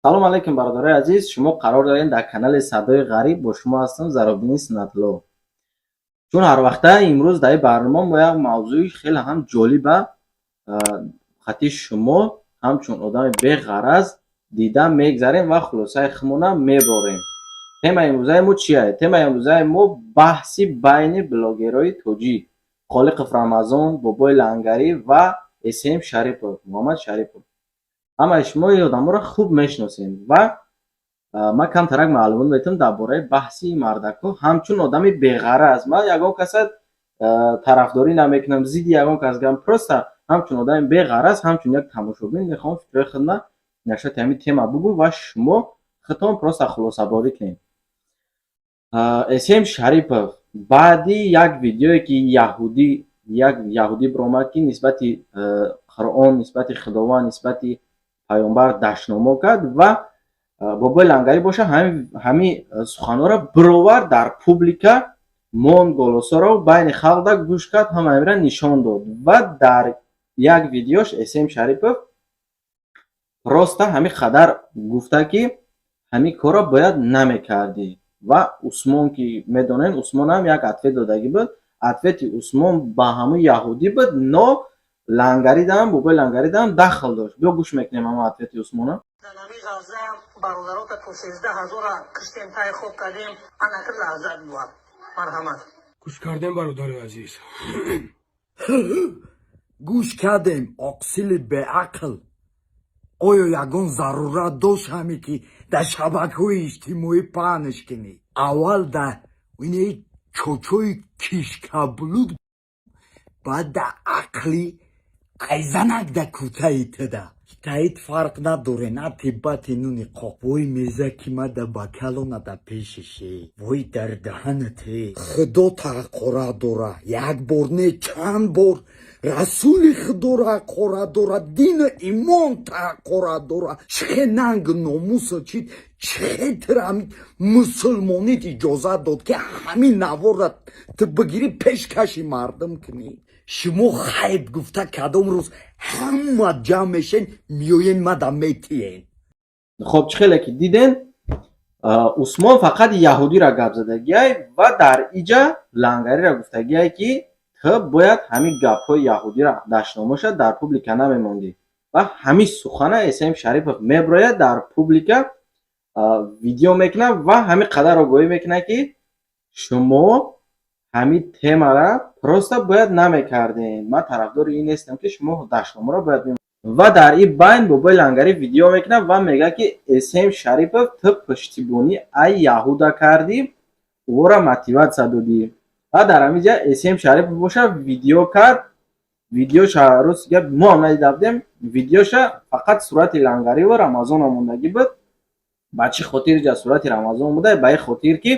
Салом алейкум, бародарои азиз! Шумо қарор доред дар канали Садои Ғариб. Бо шумо ҳастам, Заробдини Суннатулло. Чун ҳарвақта, имрӯз дар ин барнома мо як мавзӯи хеле ҳам ҷолиба хати шумо ҳамчун одами беғараз дида мегзарем ва хулосаи худмона меборем. Темаи имрӯзаи мо чия? Темаи имрӯзаи мо баҳси байни блогерҳои тоҷик: Холиқов Рамазон, Бобои Лангарӣ ва Эсем Шарипов, Муҳаммад Шарипов. Ҳамаи шумо ин одаморо хуб мешиносем ва ман камтарак маълумот метавонам дар бораи баҳси ин мардакҳо. Ҳамчун одами беғараз, ман ягон каса тарафдорӣ намекунам, зидди ягон кас гам, просто ҳамчун одами беғараз, ҳамчун як тамошобин мехоҳам фикрҳои худма нашоти ҳамин тема бугӯм ва шумо худтон просто хулосаборӣ кунед. Эсем Шарипов баъди як видеое, ки яҳудӣ, як яҳудӣ биромад, ки нисбати Қуръон, нисбати Худованд, нисбати Паёмбар дашномо кард ва Бобои Лангарӣ боша, ҳамин суханҳоро бировард, дар публика мон, голосоро байни халқ да гӯш кард, ҳамаимра нишон дод. Ва дар як видеош Эсем Шарипов просто ҳамин қадар гуфта, ки ҳамин корро бояд намекардӣ. Ва Усмон, ки медонем, Усмонам як ответ додагӣ буд. Ответи Усмон ба ҳамун яҳудӣ буд, но Лангаридаам, Бобои Лангаридаам дахл дошт. Биё, гӯш мекунем ҳамон ответи Усмона. Дар ҳамин ғазза бародарота то 13 ҳазора киштем, тай хоб кардем, анакр лаззат буд. Марҳамат. Гӯш кардем, бародари азиз. Гӯш кардем, оқсили беақл. Оё ягон зарурат дошт ҳаме, ки дар шабакаҳои иҷтимоӣ паҳнш кунӣ? Аввал да ине чочои кишкаблуд, баъд да ақли айзанак да кутаи туда таит фарқ надоре, на тиббати нуни қоқ. Вой, меза ки ма да бакалона да пешише, вой, дар даҳанате. Худо ҳақорат дора, як бор не, чанд бор Расули Худоро ҳақорат дора, дину имон ҳақорат дора. Чихе нанг номусо чид, чихе тира мусулмонит иҷозат дод, ки ҳамин наворра ту бигирӣ, пешкаши мардум кунӣ? Шумо хайб гуфта, кадом рӯз ҳама ҷамъ мешен, миёен, мада метиен. Хоб, чӣ хеле ки диден, Усмон фақат яҳудиро гап задагиай ва дар иҷа Лангариро гуфтагиай, ки ту бояд ҳамин гапҳои яҳудиро дашномоша дар публика намемондӣ. Ва ҳамин сухана Эсем Шарипов меброяд, дар публика видео мекунад ва ҳамин қадар огоҳӣ мекунад, ки шумо ҳамин темара просто бояд намекардем, ман тарафдори ин нестам, ки шумо дашноморо бояд. Ва дар ин байн Бобои Лангарӣ видео мекунад ва мегӯяд, ки Эсем Шарипов, ту пуштибонӣ ай яҳуда кардӣ, ӯро мотиватсия додӣ. Ва дар ҳамин ҷа Эсем Шарипов боша, видео кард. Видеоша, рости гап, мо ҳам надида будем видеоша, фақат сурати Лангариву Рамазона мондагӣ буд. Ба чӣ хотир ҷа сурати Рамазон буда? Ба ин хотир, ки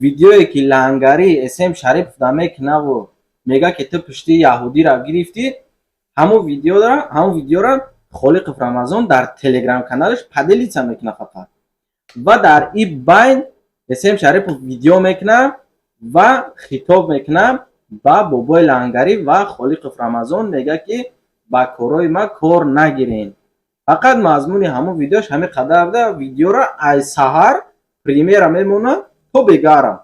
видеое, ки Лангари Эсем Шарипов да мекунаву мегӯяд, ки ту пушти яҳудиро гирифтӣ, ҳамун видеора Холиқов Рамазон дар Телеграм каналаш поделиться мекунад фақат. Ва дар ин байн Эсем Шарипов видео мекунад ва хитоб мекунад ба Бобои Лангарӣ ва Холиқов Рамазон, мегӯяд, ки ба корҳои ман кор нагирен. Фақат мазмуни ҳамун видеош ҳамин қадар буда. Видеора аз саҳар премьера мемонад то бегара.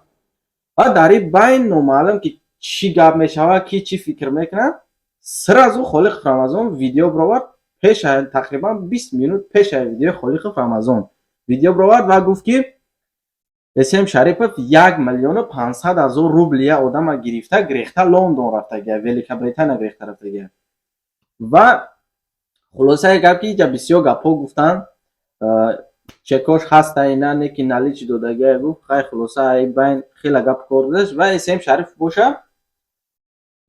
Ва дар ин байн номаълум, ки чӣ гап мешавад, ки чӣ фикр мекунад, сразу Холиқов Рамазон видео бировард. Пеша, тақрибан 20 минут пешаи видеои Холиқов Рамазон видео бировард ва гуфт, ки Эсем Шарипов 1 500 000 рубли я одама гирифта, гирехта Лондон рафтагия, Великобритания гирехта рафтагия. Ва хулосаи гап, ки иҷа бисёр гапҳо гуфтанд, чекош ҳаста, ина не, ки наличи додагия гуфт. Хай, хулоса, ай байн хеле гап кор гузашт. Ва Эсем Шарипов боша,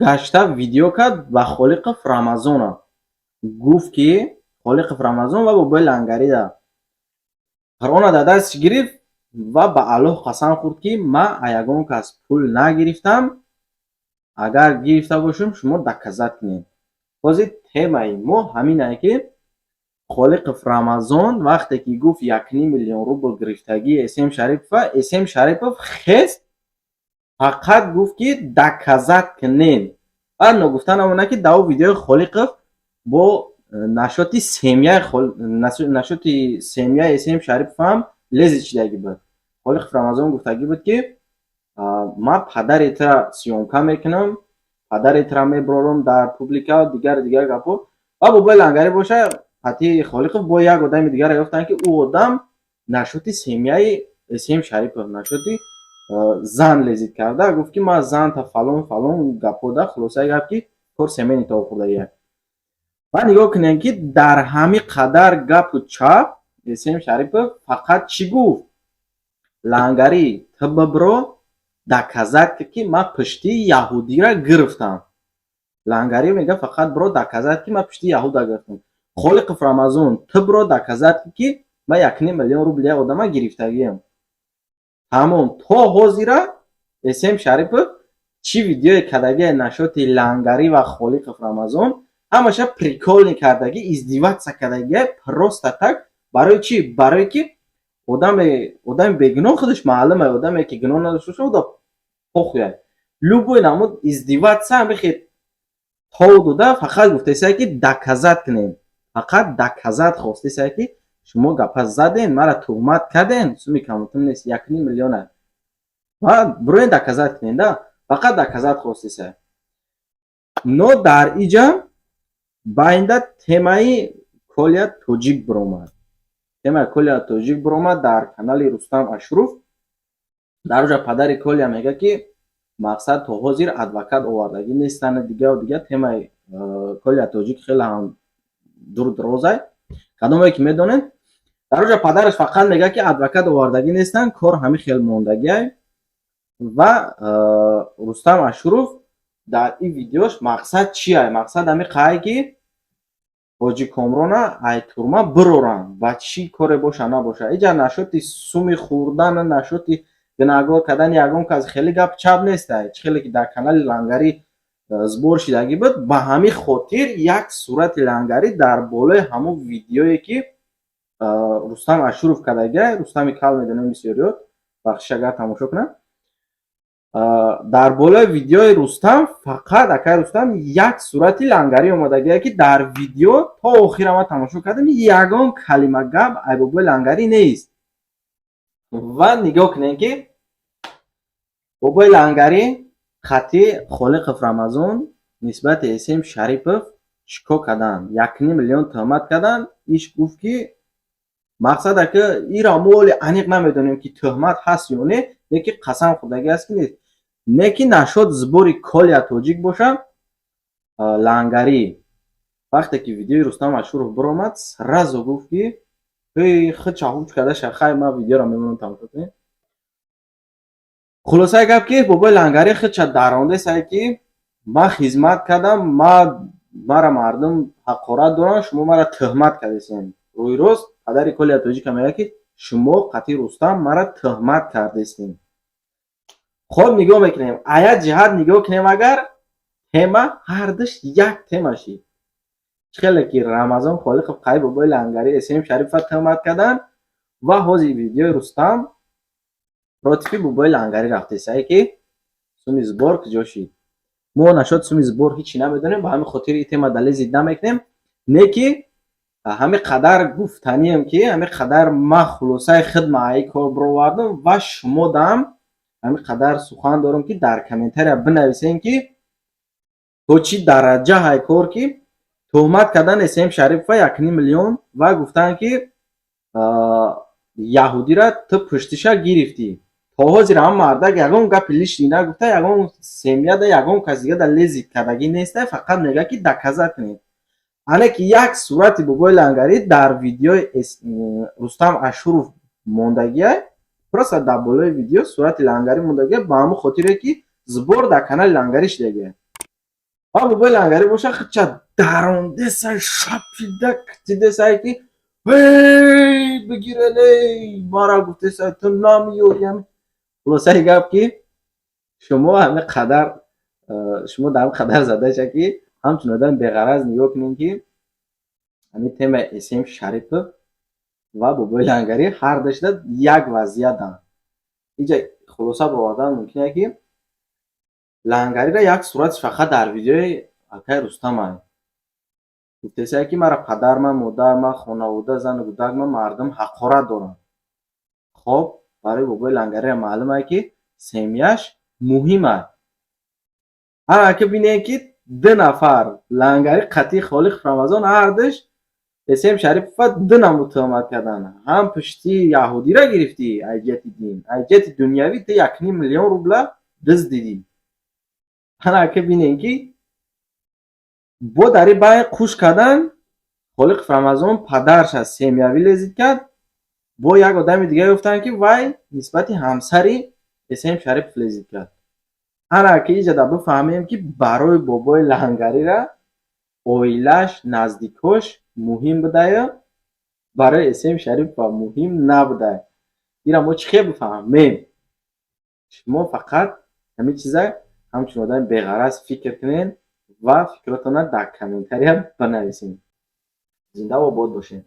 гашта видео кард ба Холиқов Рамазона, гуфт, ки Холиқов Рамазон ва Бобои Лангарида Қуръона дар дастш гирифт ва ба Аллоҳ қасам хӯрд, ки ман аз ягон кас пул нагирифтам, агар гирифта бошам, шумо доказать кунед. Ҳозир темаи мо ҳаминае, ки Холиқов Рамазон вақте ки гуфт 1,5 миллион рубл гирифтагии Эсем Шарипова, Эсем Шарипов хест, фақат гуфт, ки доказать кунед. Баъд ногуфта намонад, ки дар видеои Холиқов бо Насчёти семья, насчёти семья Эсем Шарипов лезить шидаги буд. Холиқов Рамазон гуфтагӣ буд, ки ман падари тра съёмка мекунам, падари тра меброрам дар публика, дигар дигар гапҳо. Ва бобои Лангарӣ боша, қати Холиқов бо як одами дигаре ёфтанд, ки ӯ одам насчёти семьяи Эсем Шарипов, насчёти зан лезить карда, гуфт, ки ман занта фалон фалон гапҳо да. Хулосаи гап, ки кор семейный то хӯрдагия. Ва нигоҳ кунем, ки дар ҳами қадар гапу чап Эсем Шарипов фақат чӣ гуфт? Лангарӣ, ту бибро, доказать, ки ман пушти яҳудира гирифтам. Лангарӣ мега, фақат бро, доказать, ки ман пушти яҳуда гирифтам. Холиқов Рамазон, ту бро, доказать, ки ман 1,5 миллион рубли як одама гирифтагиам. Тамом. То ҳозира Эсем Шарипов чӣ видеое кардагия насчёти Лангарӣ ва Холиқов Рамазон, ҳамаша прикольный кардагӣ, издеваться кардагия просто так. Барои чӣ? Барое ки одами бегуноҳ худаш маълума, одаме ки гуноҳ надошта боша, уда похуй я, любой намуд издеваться ҳамихе тов дода. Фақат гуфтесае, ки доказать кунем, фақат доказать хостесае, ки шумо гапа заден, мара туҳмат карден, суми камутум нест, 1,5 миллиона, ва бироен, доказать кунем да. Фақат доказать хостесае. Но дар иҷа байнда темаи Колия Тоҷик биромад. Темаи Колия Тоҷик биромад дар канали Рустам Ашуров. Дар оҷа падари Колия мега, ки мақсад, то ҳозир адвокат овардагӣ нестанд, дигаву дигар. Темаи Колия Тоҷик хеле ҳам дур дарозай, кадомое ки медонед. Дар оҷа падараш фақат мега, ки адвокат овардагӣ нестанд, кор ҳамин хел мондагиай. Ва Рустам Ашуров дар ин видеош мақсад чия? Мақсад ҳами қай, ки Ҳоҷи Комрона ай турма бироранд ва чӣ коре боша набоша. Иҷа насчёти суми хӯрдан, насчёти гунаҳгор кардани ягон кас хеле гап чап нестай. Чӣ хеле ки дар канали Лангарӣ сбор шидагӣ буд, ба ҳамин хотир як сурати Лангарӣ дар болои ҳамон видеое, ки Рустам Ашуров кардагиай. Рустами Кал медонем бисёриёт, бахшиш агар тамошо кунам. Дар болои видеои Рустам фақат акай Рустам як сурати Лангарӣ омадагие, ки дар видео то охира ман тамошо кардам, ягон калима гап ай бобои Лангарӣ нест. Ва нигоҳ кунем, ки бобои Лангарӣ хати Холиқов Рамазон нисбати Эсем Шарипов чӣ кор карданд? 1,5 миллион туҳмат карданд. Иш гуфт, ки мақсад, ака, ира мо оли аниқ намедонем, ки туҳмат ҳаст ё не, не ки қасам хӯрдагӣ аст, ки нест. Не ки насчёт сбори Колия Тоҷик боша, Лангарӣ вақте ки видеои Рустам Ашуров биромад, сразу гуфт, ки эй, худша ҳуч карда шахай. Ман видеоро мемонам, тамошо кунед. Хулосаи гап, ки бобои Лангарӣ худша дарондесае, ки ман хизмат кардам, мара мардум ҳақорат доранд, шумо мара туҳмат кардесен. Рӯи рост падари Колия Тоҷика мегӯяд, ки шумо қати Рустам мара туҳмат кардестем. Хоб, нигоҳ мекунем, а як ҷиҳат нигоҳ кунем, агар тема ҳардуш як тема шид. Чӣ хеле ки Рамазон Холиқов қай бобои Лангарӣ, Эсем Шарипова туҳмат карданд ва ҳозир видеои Рустам против бобои Лангарӣ рафтесае, ки суми сбор куҷо шид. Мо насчёт суми сбор ҳичи намедонем, ба ҳамин хотир и тема далезид намекунем. Не ки ҳамин қадар гуфтанием, ки ҳамин қадар ман хулосаи хидма ай кор бировардам ва шумо дам ҳамин қадар сухан дорам, ки дар комментария бинависем, ки то чӣ дараҷа ҳай кор, ки туҳмат кардан Эсем Шарипова 1,5 миллион ва гуфтанд, ки яҳудира ту пуштиша гирифтӣ. То ҳозир ҳам мардак ягон гапи лишний нагуфта, ягон семьяда, ягон кас дигада лезить кардагӣ неста, фақат мегӯяд, ки доказать кунед. Ане ки як сурати бобои Лангарӣ дар видеои Рустам Ашуров мондагиай, просто дар болои видео сурати Лангарӣ мондагиай, ба ҳамон хотире ки сбор дар канали Лангарӣ шидагиай. Ва бобои Лангарӣ боша, худша дарондеса, шапида китидесай, ки эй, бигирен, мара гуфтеса, ту намеёрӣ. Хулосаи гап, ки шумо ҳамин қадар, шумо дар ҳамин қадар задаша, ки ҳамчун одами беғараз нигоҳ кунем, ки ҳамин темаи Эсем Шарипов ва бобои Лангарӣ ҳар душда як вазъиятанд. Инҷа хулоса баровардан мумкин, ки Лангариро як суратиш фақат дар видеои акай Рустам ай. Гуфтесае, ки мара падарма, модарма, хонавода, зану кӯдакма, мардум ҳақорат доранд. Хоб, барои бобои лангариам маълум ае, ки семья ш муҳим аст. Ҳар ки бинем, ки ду нафар лангари қатъи Холиқ Рамазон ҳардуш Эсем Шарипова ду намуд туҳмат карданд. Ҳам пушти яҳудиро гирифтӣ аз ҷиҳати дин, аз ҷиҳати дунявӣ ту 1,5 миллион рубла дуздидӣ. Ана ки бинем, ки бо дар ин байн қуш кардан Холиқ Рамазон падарша семьявӣ лезить кард. Бо як одами дига гуфтанд, ки вай нисбати ҳамсари Эсем Шарипов лезить кард. Ана ки иҷода бифаҳмем, ки барои бобои лангарира оилаш, наздикош муҳим будаю, барои Эсем Шарипова муҳим набуда. Ира мо чӣ хел бифаҳмем? Шумо фақат ҳамин чиза ҳамчун одами беғараз фикр кунед ва фикротонро дар комментария бинависед. Зиндаву обод бошед.